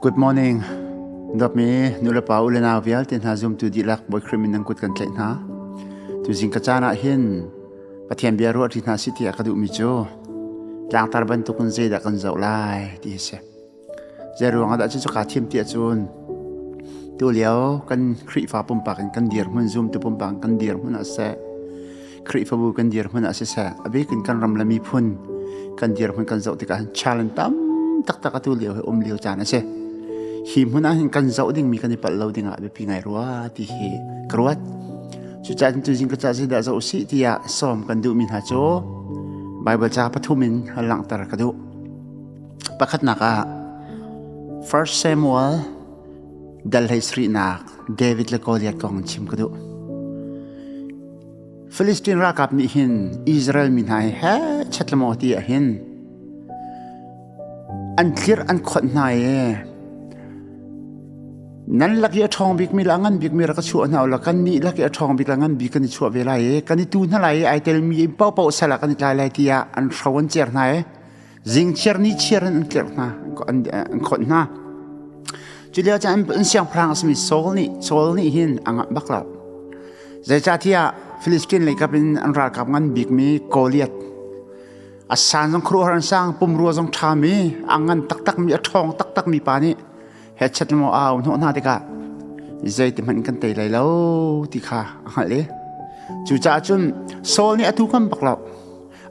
Good morning. Dawtmi nulepa u le nau vialte hna zumtu dihlak Bawi Khrih min nan kut kan tlaih hna. Tuzing ka caan ah hin Pathian bia ruah ṭi hna si tiah ka duhmi cu tlangtar bantukin zeidah kan zoh lai ti hi si. Zei ruangah dah cucu kaa thim ti ahcun tulio kan Khrihfa pumpak in kan dirhmun zumtu pumpak in kan dirhmun ah siseh Khrihfabu kan dirhmun ah siseh a bik in kan ram le miphun kan dirhmun kan zoh tikah hin challenge tam taktak atu lio hi um lio caan a si. Hi hmun ah hin kan zoh dingmi kan i palh lo dingah biapi ngai rua ti hi ka ruat. Cucaah tuzing ka ca zeidah zoh usih tiah sawm kan duhmi hna cu Bible ca pathum in langhter ka duh. Pakhatnak ah First Samuel dal hlei sarihnak David le Goliath kong chim ka duh. Philistine ralkap nih hin Israel mi hna hi he chet lemaw ti ah hin an tlir an khonh hna i nan lak i a ṭhawng bikmi le a ngan bikmi rak ka chuah hna u law kannih lak i a ṭhawng bik le a ngan bik kan i chuah ve lai i kan i tu hna lai i ai telmi paohpaoh sal ah kan i tlai lai tiah an hro an cer hna i Zingchiar ni chiar in an tlirh hna, an khonh hna. Cu lio caan an siangpahrang a simi Saul nih Saul nih hin a ngah bak lo. Zeicahtiah Philistine leikap in an ralkap ngan bikmi Goliath a san zong khuaruahhar an sang pumrua zong ṭhami a ngan taktakmi a ṭhawng taktakmi pa nih headset maw au hnawh hna tikah zeiti hmanh kan tei lai lo ti kha a hngalh i cucaah cun Saul nih a tu ngam bak lo.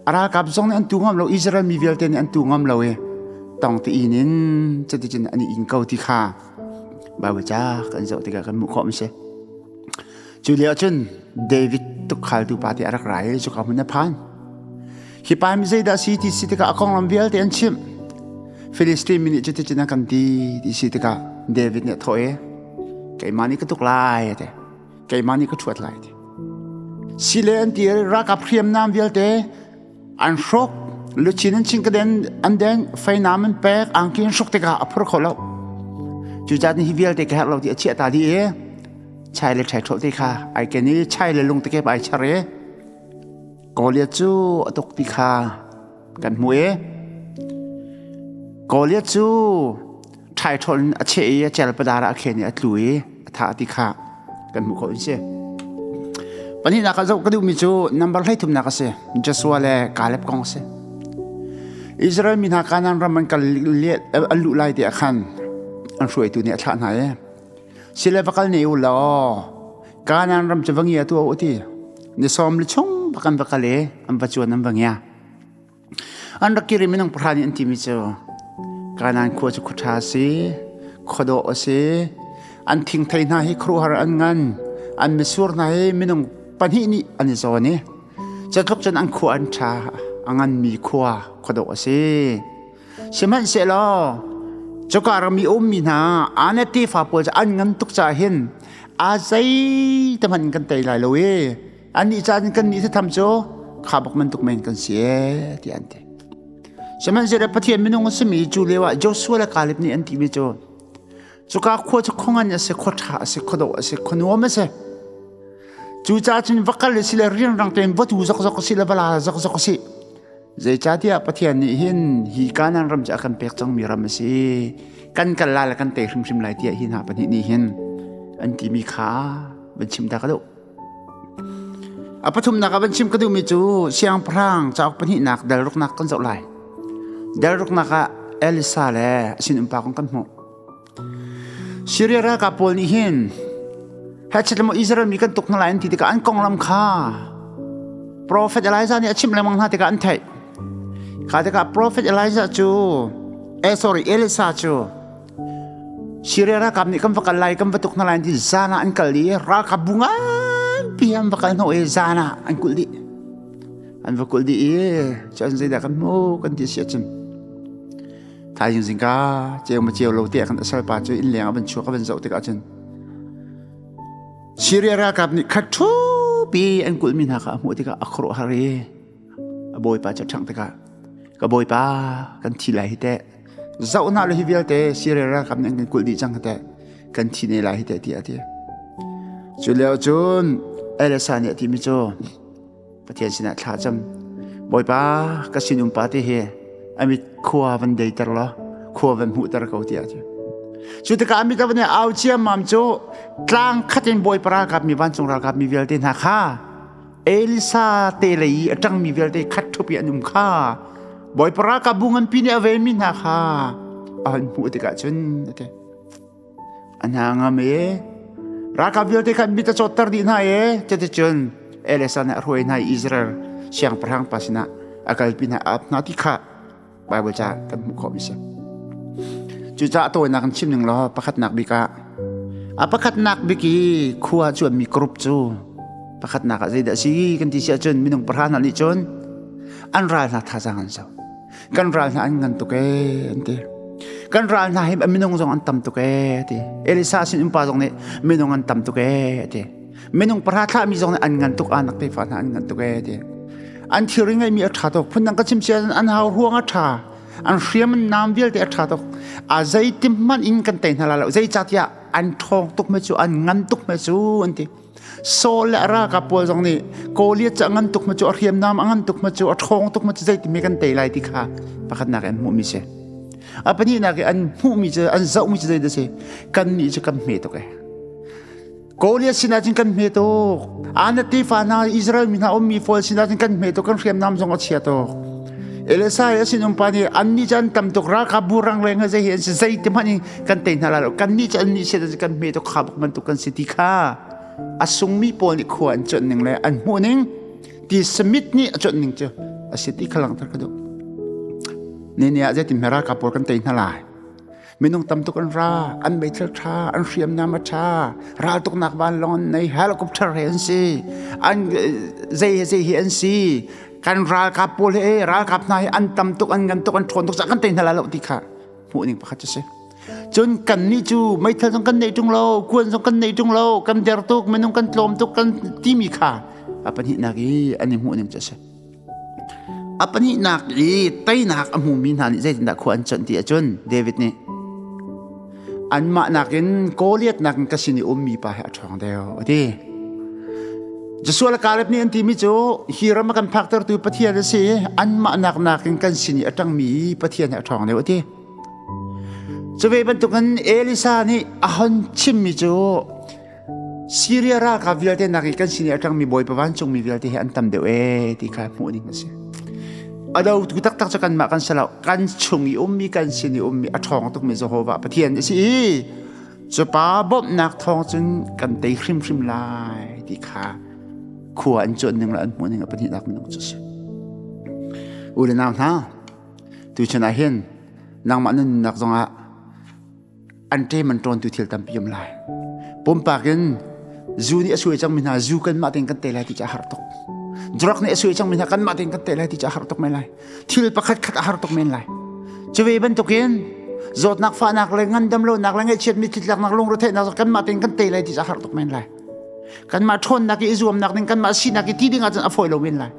A ralkap zong nih an tu ngam lo, Israel mi vialte nih an tu ngam lo i tong ti in in cuticun an i in ko ti kha Bible ca kan zoh tikah kan hmuh khawh mi si. Cu lio cun David tukkhaltu pa te a rak ra i cuka hmun a phan. Hi pa mi zeidah si ti si tikah a konglam vialte an chimh. Philistine mi nih cuticun a kan ti ti si tikah David nih a thawh i keimah nih ka tuk lai a ti. Keimah nih ka ṭhuat lai ti. Sile an ti ralkap hriamnam vialte an hruk luchin an ching ka den an den feinam an pek angki an hruk tikah a phur kho lo. Cucaah hi vialte ka herh lo ti a chiah ta dih i chai le ṭhai ṭhol te kha ai ken i chai le lung te kep ai char i Goliath cu a tuk ti kha kan hmu i Goliath cu ṭhaiṭhawl in a cheh i a celpadar ah a khen i a tlu i a thah ti kha kan hmuh khawh in si. Pahnihnak ah zoh ka duhmi cu number 13nak a si. Joshua le Caleb kong a si. Israel mi hna Kanaan ram an kal an luh lai ti ah khan an hruaitu nih a thlah hna i sile va kal ne u law Kanaan ram cu va ngia tu u ti ni sawm li chung bak an va kal i an va cuan an va ngia. An rak kir i minung pahra nih an timi cu Kanaan khua cu khua ṭha a si, khua dawh a si, an thingthei hna hi khuaruahhar an ngan, an mitsur hna hi minung pahnih nih an i zawn i cutluk cun an khua an ṭha, a nganmi khua, khua dawh a si. Sihmanhsehlaw cuka ram i ummi hna Anak tefa pawl cu an ngan tuk caah hin a zei te hmanh kan tei lai lo i Annih caan kan nih tham cu kha bak bantuk men kan si ee tiah an ti. Sihmanhsehlaw Pathian minung a simi cu lio ah Joshua le Caleb nih an timi cu cuka khua cu khuangan a si, khua ṭha a si, khua dawh a si, khua nuam a si. Cucaah cun va kal a si le rianrang tein va tu zokzok a si le va la zokzok a si. Zeicahtiah Pathian nih hin hi Kanaan ram cu a kan pek cangmi ram a si. Kan kal lai le kan tei hrimhrim lai tiah hi hna pahnih nih hin an timi kha van chim ta ka duh. A pathumnak ah van chim ka duhmi cu siangpahrang cauk pahnihnak dal ruknak kan zoh lai. Dal ruknak ah Elisa le a sinumpa kong kan hmuh. Syria ralkap pawl nih hin hechet le Israel mi kan tuk hna lai an ti tikah an konglam kha Prophet Elijah nih a chimh lengmang hna tikah an theih. Kha tikah Prophet Elijah cu eh sorry Elisa cu Syria ralkap nih kan va kal lai kan va tuk hna lai ti zan ah an kal i ralkap bu nganpi an va kal hnawh i zan ah an kulh dih. An va kulh dih i cun zeidah kan hmu kan ti si ahcun thaizing zingka ceu ma ceu lo te ah khan a salpa cu inn leng ah van chuak a van zoh tikah cun Syria ralkap nih khat ṭhupi an kulhmi hna kha a hmuh tikah a khuaruahhar i a bawipa cu a ṭhangh tikah ka bawipa kan thi lai hi teh zoh hna lo hi vialte Syria ralkap nih an kan kulh dih cang hi teh kan thi ne lai hi teh tiah a ti cu lio cun Elisa nih a timi cu Pathian sinah thla cam bawipa ka sinum pa te hi amit khua van deiter law khua van hmuhter ko tiah a ti. Cu tikah mit a van i au ciammam cu tlang khat in Bawipa ralkap mi vancung ralkap mi vialte hna kha Elisa te lei i a ṭangmi vialte khat ṭhup i an um kha Bawipa ralkap bu nganpi nih a venmi hna kha a hun hmuh tikah cun a ti. A hna ngam i ralkap vialte kha mit a cawtter dih hna i cuticun Elisa nih a hruai hna i Israel siangpahrang pa sinah a kalpi hna a ap hna ti kha Bible ca kan hmuh khawhmi si. Cucaah tawinak in chim ning law pakhatnak bik ah a pakhatnak bik i khua cuanmi group cu pakhatnak ah zeidah a si kan ti si ahcun minung pahra hna nih cun an ral hna thazaang an zo. Kan ral hna an ngan tuk ee an ti. Kan ral hna hi minung zong an tam tuk ee ti. Elisa sin umpa zong nih minung an tam tuk ee ti. Minung pahra thlahmi zong nih an ngan tuk anak tefa hna an ngan tuk ee ti. An thilri ngeihmi a ṭha tuk. Phundang ka chim si ahcun an hau ruang a ṭha. An hriam an naam vialte a ṭha tuk. A zeitim hmanh in kan tei hna lai lo. Zeicahtiah an ṭhawng tuk me cu an ngan tuk me cu an ti. Saul le a ralkap pawl zong nih Goliath cu a ngan tuk ma cu a hriamnam a ngan tuk ma cu a ṭhawng tuk ma cu zeitin kan tei lai ti kha pakhatnak in an hmuhmi si. A pahnihnak i an hmuhmi cu an zohmi cu zeidah si? Kannih cu kan hme tuk ee. Goliath sinah cun kan hme tuk. Ana tefa hna Israel mi hna ummi pawl sinah cun kan hme tuk, kan hriamnam zong a chia tuk. Elisa i a sinum pa nih annih cu an tam tuk ralkap bu rangleng he zei hi an si zei ti hmanh in kan tei hna lai lo kannih cu annih sin ah kan hme tuk kha bak bantuk kan si ti kha a sungmi pawl nih khua an cuanh ning le an hmuh ning ti Smith nih a cuanh ning cu a si ti kha langhter ka duh. Ni ni ah zeitin hme ralkap pawl kan tei hna lai. Minung tam tuk an ra, an meithal ṭha, an hriamnam a ṭha, raltuknak vanlawng an nei, helicopter he an si, an zei he zei he an si. Kan ralkap pawl he ralkap hna hi an tam tuk, an ngan tuk, an ṭhawn tuk caah kan tei hna lai lo ti kha hmuh ning pakhat a si. Cun kannih cu meithal zong kan nei ṭung lo, kuan zong kan nei ṭung lo, kan der tuk, minung kan tlawm tuk, kan timi kha a pahnihnak i an i hmuh ning cu a si. A pahnihnak i teinak a hmumi hna nih zeitindah khua an cuanh ti ahcun David nih anmah nakin Goliath nakin ka sin i ummi pa hi a ṭhawng deuh a ti. Joshua le Caleb nih an timi cu hi ram a kan phaktertu Pathian a si i anmah nak nakin kan sin i a ṭangmi Pathian hi a ṭhawng deuh a ti. Cu ve bantukin Elisa nih a hon chimmi cu Siria ralkap vialte nak i kan sin i a ṭangmi Bawipa vancungmi vialte hi an tam deuh ee ti kha hmuh ding a si. A dotu taktak cu kanmah kan si lo. Kan chung i ummi, kan sin i ummi a ṭhawng tukmi Jehovah Pathian a si i cu pa bawmhnak thawng cun kan tei hrimhrim lai ti kha khua an cuanh ning le an hmuh ning a pahnihnak minung cu a si. U le nau hna, tuchun ah hin nangmah nunnak zongah an ṭem an ṭawntu thil tampi um lai. Pumpak in zu nih a suai cangmi hna zu kanmah tein kan tei lai ti cu a har tuk. Drug nih a suai cangmi hna kanmah tein kan tei lai ti cu a har tuk men lai. Thil pakhat khat a har tuk men lai. Cu ve bantukin zawtnak fahnak le ngandam lonak le ngaihchiatmi thlitlaknak lungretheihnak kanmah tein kan tei lai ti cu a har tuk men lai. Kanmah ṭhawnnak i i zuamnak ding kanmah sinak i ti ding ahcun a fawi lo men lai.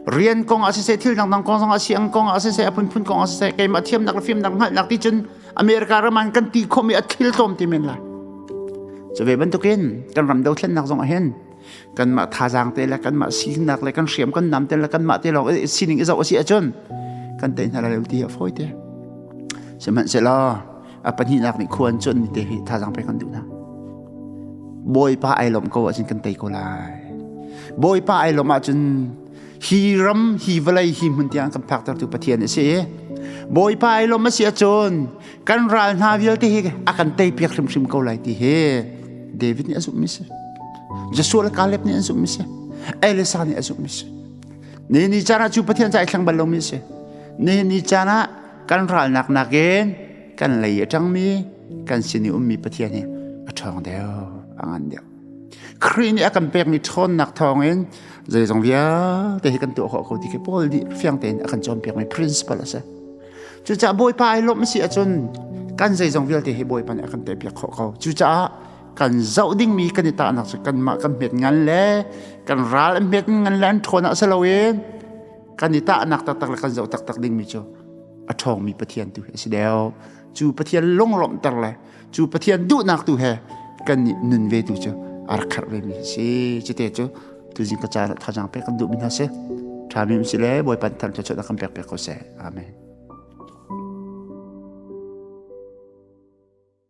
Rian kong ah siseh thil dangdang kong zong ah si ang kong ah siseh a phunphun kong ah siseh keimah thiamnak le fimnak hngalhnak ti cun America ram ah kan ti khawhmi a thil tlawm ti men lai. Cu ve bantukin kan ram dothlennak zong ah hin kanmah thazaang te le kanmah sinak le kan hriam kan nam te le kanmah te lawng sining i zoh a si ahcun kan tei hna lai lo ti a fawi te. Sihmanhsehlaw a pahnihnak nih khua an cuanh ni te hi thazaang pek kan duh hna. Bawipa ai lawmh ko ahcun kan tei ko lai. Bawipa ai lawmh ahcun hi ram hi vawlei hi hmun tiang kan phaktertu Pathian a si i Bawipa ai lawmh a si ahcun kan ral hna vialte hi a kan teipiak hrimhrim ko lai ti hi David nih a zumhmi si. Joshua le Caleb nih an zumhmi si. Elisa nih a zumhmi si. Ni ni caan ah cu Pathian ca ai thleng bal lomi a si. Ni ni caan ah kan ralnak nakin kan lei a ṭangmi kan sin i ummi Pathian hi a ṭhawng deuh, a ngan deuh. Khrih nih a kan pekmi ṭhawnnak thawngin zeizong vialte hi kan tuah khawh ko ti khi Paul nih fiang tein a kan cawnpiakmi principle a si. Cucaah Bawipa ai lawmh a si ahcun kan zeizong vialte hi Bawipa nih a kan pekpiak khawh ko. Cucaah kan zoh dingmi kan i tahnak cu kanmah kan hmet ngan le kan ral an hmet ngan le an ṭhawn ah si loin kan i tahnak taktak le kan zoh taktak dingmi cu a ṭhawngmi Pathian tu hi a si deuh. Cu Pathian lunglawmhter le cu Pathian duhnak tu he kan nih nun ve tu cu a rak kharh vemi a si. Cute cu tuzing ka caan ah thazaang pek kan duhmi hna si. Ṭhami um si le Bawipa nih thangṭhat kan pek piak ko seh. Amen.